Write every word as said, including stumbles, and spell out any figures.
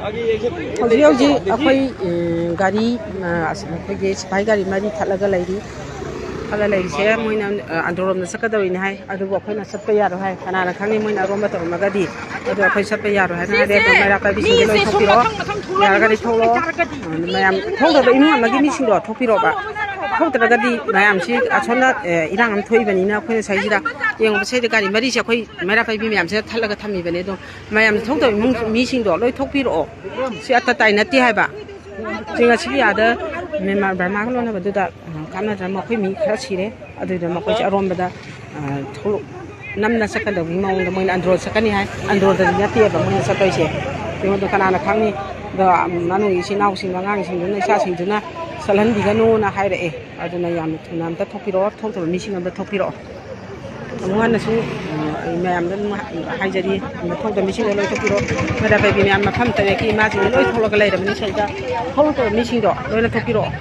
ꯍꯧꯖꯤꯛ ꯍꯧꯖꯤꯛ ꯑꯩꯈꯣꯏ, ꯎꯝ, ꯒꯥꯔꯤ, ꯑ, ꯑꯁ, ꯑꯩꯈꯣꯏꯒꯤ ꯁꯤꯐꯥꯏ ꯒꯥꯔꯤ ꯃꯔꯤ ꯊꯠꯂꯒ ꯂꯩꯔꯤ꯫ ꯊꯠꯂ ꯂꯩꯔꯤꯁꯦ ꯃꯣꯏꯅ, ꯑ, ꯑꯟꯗ꯭ꯔꯣꯔꯣꯝꯗ ꯆꯠꯀꯗꯧꯔꯤꯅꯤ ꯍꯥꯏ, ꯑꯗꯨꯕꯨ ꯑꯩꯈꯣꯏꯅ ꯆꯠꯄ ꯌꯥꯔꯣꯏ ꯍꯥꯏ꯫ ꯀꯅꯥꯅ ꯈꯪꯅꯤ ꯃꯣꯏꯅ ꯑꯔꯣꯝꯕ ꯇꯧꯔꯝꯃꯒꯗꯤ? ꯑꯗꯨ ꯑꯩꯈꯣꯏ ꯆꯠꯄ ꯌꯥꯔꯣꯏ ꯍꯥꯏꯅ ꯍꯥꯏꯔꯦ꯫ ꯑꯗꯣ ꯃꯩꯔꯥ ꯄꯥꯏꯕꯤꯁꯤꯡꯁꯦ ꯂꯣꯏ ꯊꯣꯛꯄꯤꯔꯛꯑꯣ꯫ ꯌꯥꯔꯒꯗꯤ ꯊꯣꯛꯂꯛꯑꯣ꯫ ꯑ, ꯃꯌꯥꯝ ꯊꯣꯛꯇꯕ ꯏꯃꯨꯡ ꯑꯃꯒꯤ ꯃꯤꯁꯤꯡꯗꯣ ꯊꯣꯛꯄꯤꯔꯛꯑꯣꯕ꯫ ꯊꯣꯛꯇ꯭ꯔꯒꯗꯤ ꯃꯌꯥꯝꯁꯤ ꯑꯁꯣꯝꯗ, ꯑ, ꯏꯔꯥꯡ ꯑꯃ ꯊꯣꯛꯏꯕꯅꯤꯅ ꯑꯩꯈꯣꯏꯅ ꯁꯤꯗꯩꯁꯤꯗ ꯌꯦꯡꯉꯨꯕ, ꯁꯤꯗ ꯒꯥꯔꯤ ꯃꯔꯤꯁꯦ ꯑꯩꯈꯣꯏ ꯃꯩꯔꯥ ꯄꯥꯏꯕꯤ ꯃꯌꯥꯝꯁꯤꯅ ꯊꯠꯂꯒ ꯊꯝꯃꯤꯕꯅꯦ꯫ ꯑꯗꯣ ꯃꯌꯥꯝ ꯊꯣꯛꯇꯕ ꯏꯃꯨꯡ ꯃꯤꯁꯤꯡꯗꯣ ꯂꯣꯏ ꯊꯣꯛꯄꯤꯔꯛꯑꯣ꯫ ꯁꯤ ꯑꯇ ꯇꯥꯏ ꯅꯠꯇꯦ ꯍꯥꯏꯕ꯫ ꯁꯤ ꯉꯁꯤꯒꯤ ꯑꯥꯗ ꯃ꯭ꯌꯥꯟꯃꯥꯔ ꯕꯔꯃꯥꯒ ꯂꯣꯟꯅꯕꯗꯨꯗ, ꯑ, ꯀꯥꯞꯅꯗꯅ ꯃꯈꯣꯏ ꯃꯤ ꯈꯔ ꯁꯤꯔꯦ꯫ ꯑꯗꯨꯗ ꯃꯈꯣꯏꯁꯦ ꯑꯔꯣꯝꯕꯗ, ꯑ, ꯊꯣꯛꯂꯛ-, ꯅꯝꯅ ꯆꯠꯀꯗꯕꯒꯤ ꯃꯑꯣꯡꯗ ꯃꯣꯏꯅ ꯑꯟꯗ꯭ꯔꯣ ꯆꯠꯀꯅꯤ ꯍꯥꯏ꯫ ꯑꯟꯗ꯭ꯔꯣꯗꯗꯤ ꯅꯠꯇꯦꯕ ꯃꯣꯏꯅ ꯆꯠꯇꯣꯏꯁꯦ꯫ ꯑꯩꯉꯣꯟꯗ ꯀꯅꯥꯅ ꯈꯪꯅꯤ? ꯑꯗꯣ ꯃꯅꯨꯡꯒꯤ ꯏꯆꯤꯟ ꯏꯅꯥꯎꯁꯤꯡꯗꯣ, ꯑꯉꯥꯡꯁꯤꯡꯗꯨꯅ, ꯏꯆꯥꯁꯤꯡꯗꯨꯅ ꯆꯠꯍꯟꯕꯤꯒꯅꯨꯅ ꯍꯥꯏꯔꯛꯑꯦ꯫ ꯑꯗꯨꯅ ꯌꯥꯝꯅ ꯊꯨꯅ ꯑꯝꯇ ꯊꯣꯛꯄꯤꯔꯛꯑꯣ, ꯊꯣꯛꯇꯕ ꯃꯤꯁꯤꯡ ꯑꯝꯇ ꯊꯣꯛꯄꯤꯔꯛꯑꯣ꯫ ꯑꯃꯨꯛ ꯍꯟꯅꯁꯨ, ꯑ, ꯑꯩ ꯃꯌꯥꯝꯗ ꯑꯗꯨꯝ ꯍꯥꯏꯖꯔꯤ, ꯊꯣꯛꯇꯕ ꯃꯤꯁꯤꯡꯗꯣ ꯂꯣꯏ ꯊꯣꯛꯄꯤꯔꯛꯑꯣ꯫ ꯃꯩꯔꯥ ꯄꯥꯏꯕꯤ ꯃꯌꯥꯝ ꯃꯐꯝ ꯇꯔꯦꯠꯀꯤ ꯏꯃꯥꯁꯤꯡꯗꯣ ꯂꯣꯏ ꯊꯣꯛꯂꯒ ꯂꯩꯔꯕꯅꯤ ꯁꯤꯗ꯫ ꯊꯣꯛꯂꯛꯇꯕ ꯃꯤꯁꯤꯡꯗꯣ ꯂꯣꯏꯅ ꯊꯣꯛꯄꯤꯔꯛꯑꯣ꯫